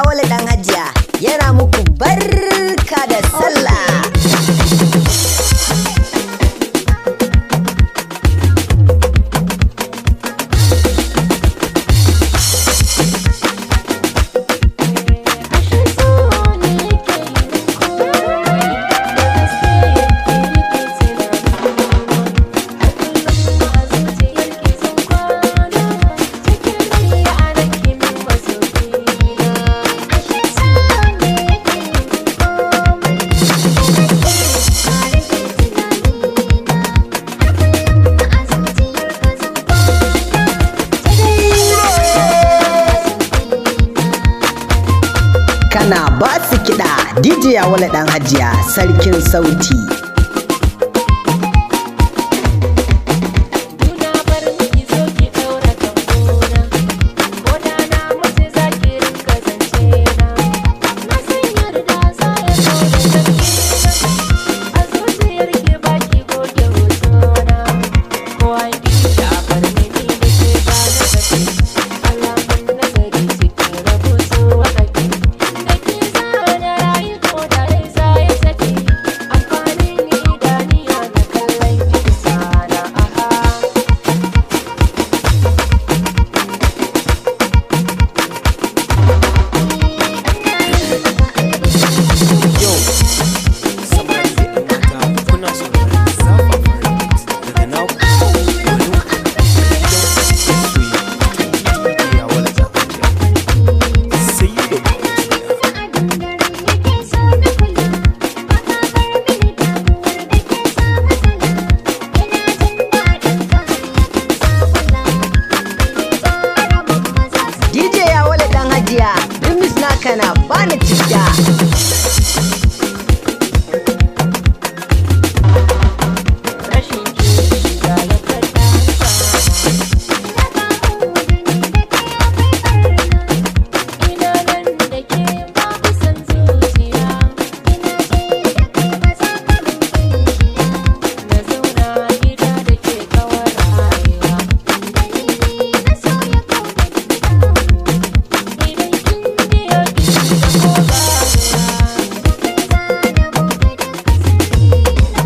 Yawale Dan Hajiya yana muku barka da sallah. Ashe so ne yake yin komai, da gaske yake rike tunanina. Har kullum a zuciyar ki zan kwana, cikin rai a ranki min masoyina. Ashe so ne yake yin komai, da gaske a rike tunanina. Har kullum a zuciyar ka zan kwana, cikin rai Kana ba su kiɗa DJ Yawale Dan Hajiya sarkin sauti. Nuna bar miki zo ki ɗaura tambona, ko da na mutu za ki rinka zance na. Na san yarda za ya zo da zargina, a zuciyar ki ba ki goge hotona. Ko an ƙi ki a bar ni ni da ke ba na sake, alamun nazari cikin rabo so ake. Da ke za na rayu ko da rai za ya sake, amfanin idaniya na kallon ki sana aha. Yo, samari da 'yan mata, kuna sauraron zafafan remix daga naku gwanin ku mai gidan masoyi wato DJ Yawale Dan Hajiya. Sai da kuciya. Sa'adun dare yake so na kula, ba ka bar mini damuwar da ke sa matsala. Ina jin daɗin ka har yakan sa kula, kai ne jarumin maza su DJ Yawale Dan Hajiya, remix naka na bani citta. Rashin kishi ga ya kaɗa raba mu da ni da kai akwai barna. Ina nan da ke babu san zuciya. Ina ji da kai ba za ka min kishiya, Na zauna gida da ke kawar rayuwa. dalili na so ya kauda duk damuwa. Idan kin biyo ki shiga ko ganuwa. Da kai za na buɗe duka sirrina.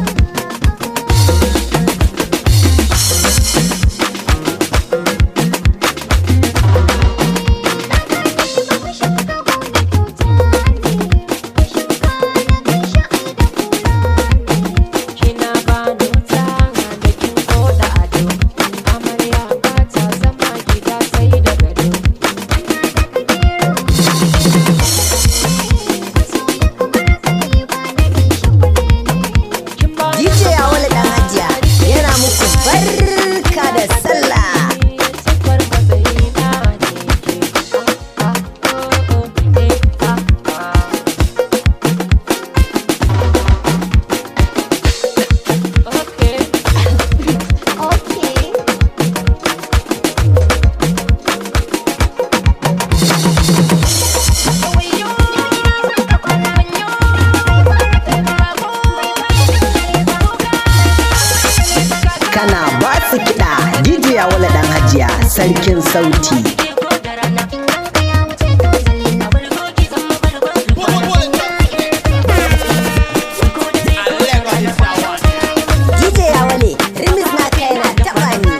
Na shuka gona kyauta ne, ku shuka na gaishe ai da kura ne. Kina ba ni wuta da kin koda ado. Amarya ba ta zama gida sai da gado. Ana daga gero, ina daga ganye, masoya kamar tsaye ba na nishi kule ne. Kin ba ni DJ Yawale Dan Hajiya yana muku barka da sallah. Siffar matsayina ne ke. Ah, ah, oh, oh, eh, ah, ah. Okay. Okay. Kana ba su kiɗa DJ Yawale Dan Hajiya sarkin sauti. DJ Yawale, remix naka yana taɓa ni.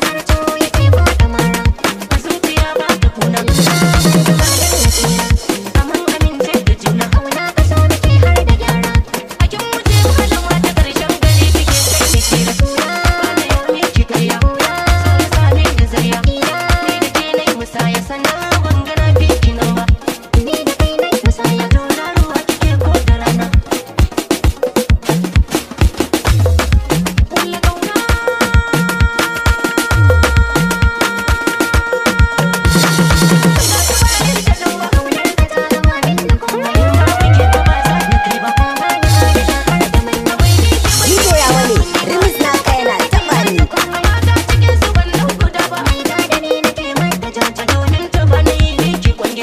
DJ Yawale, remix naka yana taɓa ni.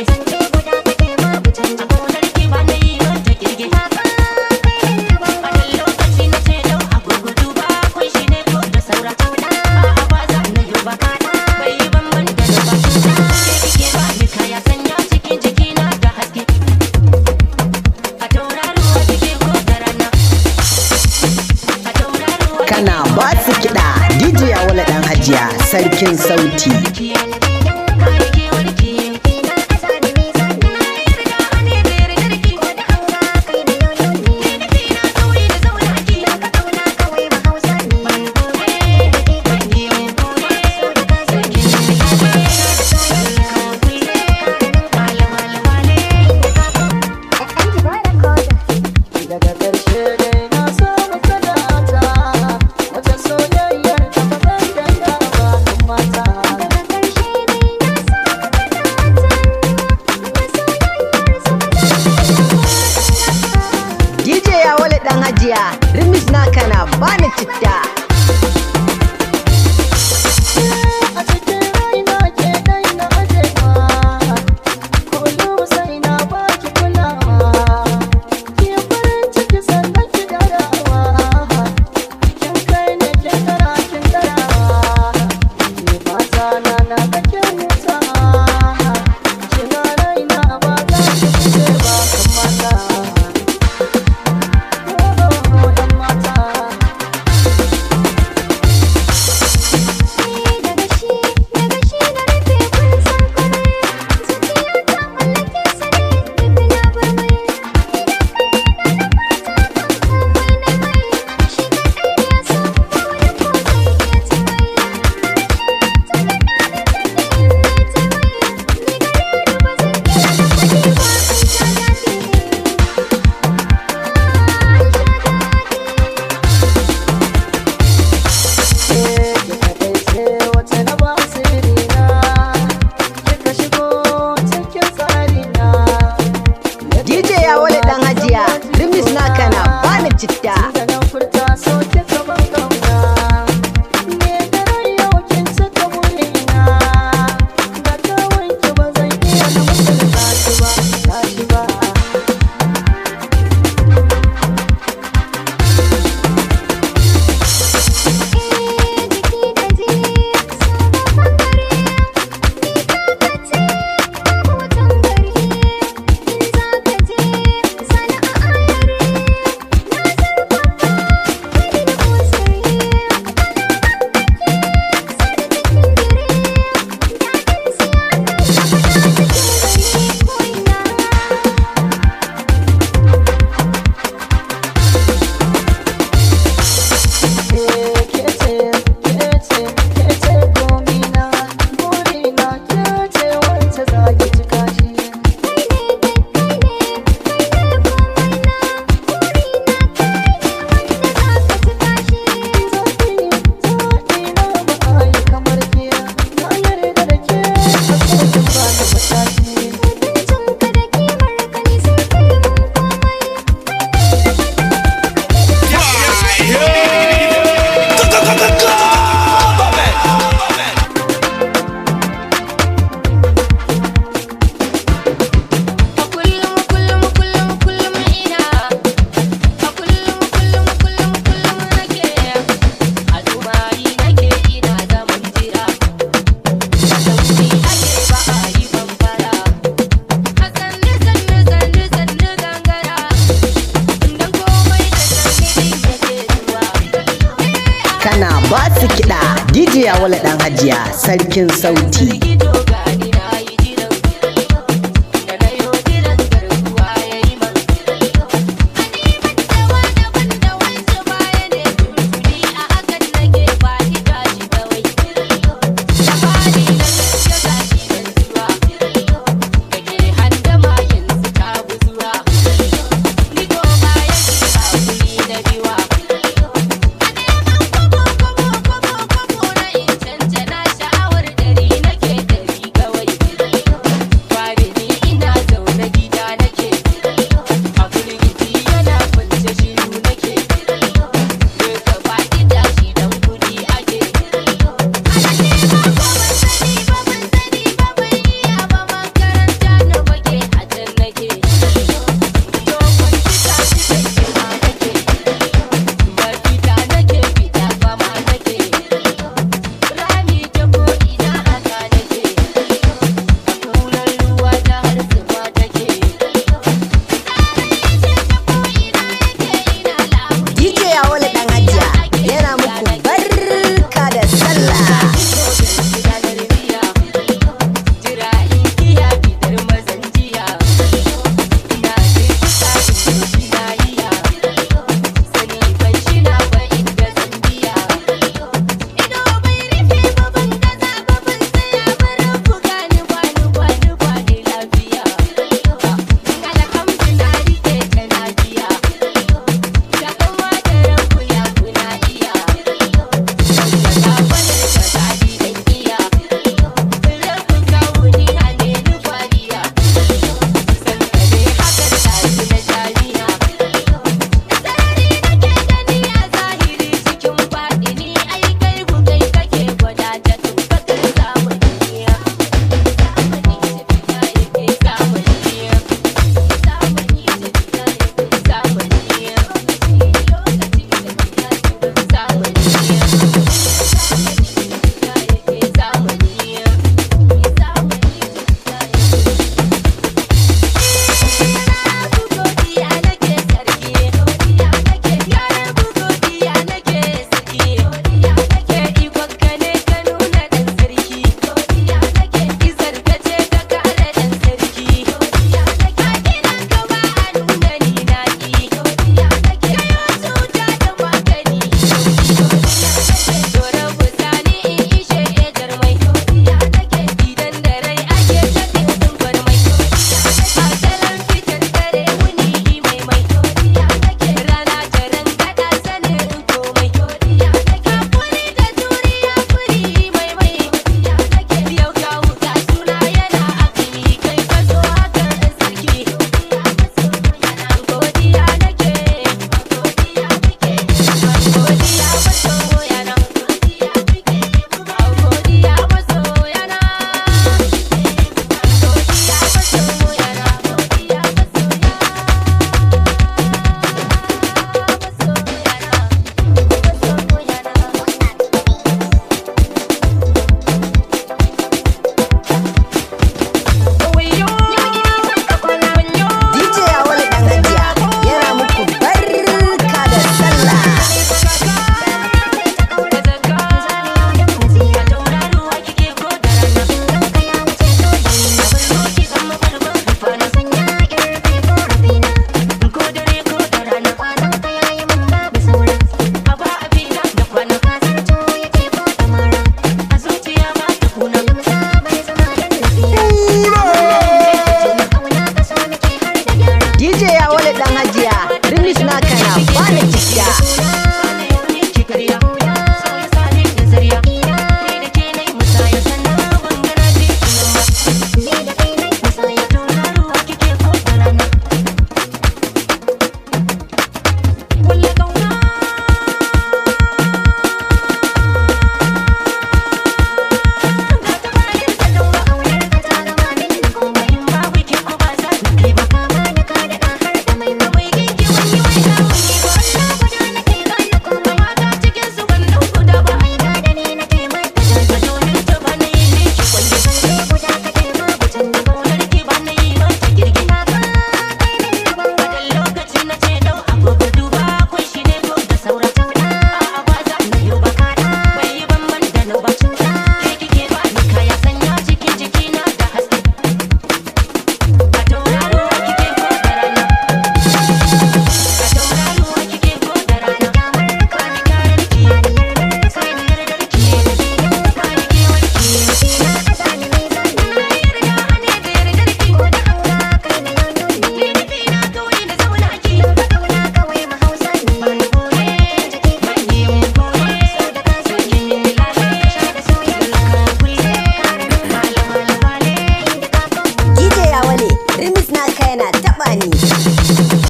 Zance guda kake. Sarkin Sauti. Daga ƙarshe dai na samu sana'ata, wata soyayyar ta ba zan daina ba ɗan mata. DJ Yawale ɗan Hajiya, remix naka na bani citta. A cikin raina ke dai na ajewa, kullum sai na baki kulawa. Ki farin ciki sannan ki darawa, kin kai ne kin dara kin darawa. Ni fata na na ga kin huta, kina raina ba za ki fice ba kan mata. Oh, 'yan mata. DJ Yawale ɗan Hajiya, remix naka na bani citta. Kullum kullum kullum kullum ina a kullum kullum kullum kullum nake a tsumari nake ina zaman jira a sauti ake ba a yi bambara a sannu sannu sannu sannu gangara dan komai da sannu yake zuwa. Kana ba su kiɗa, DJ Yawale ɗan Hajiya, Sarkin Sauti. Sarki.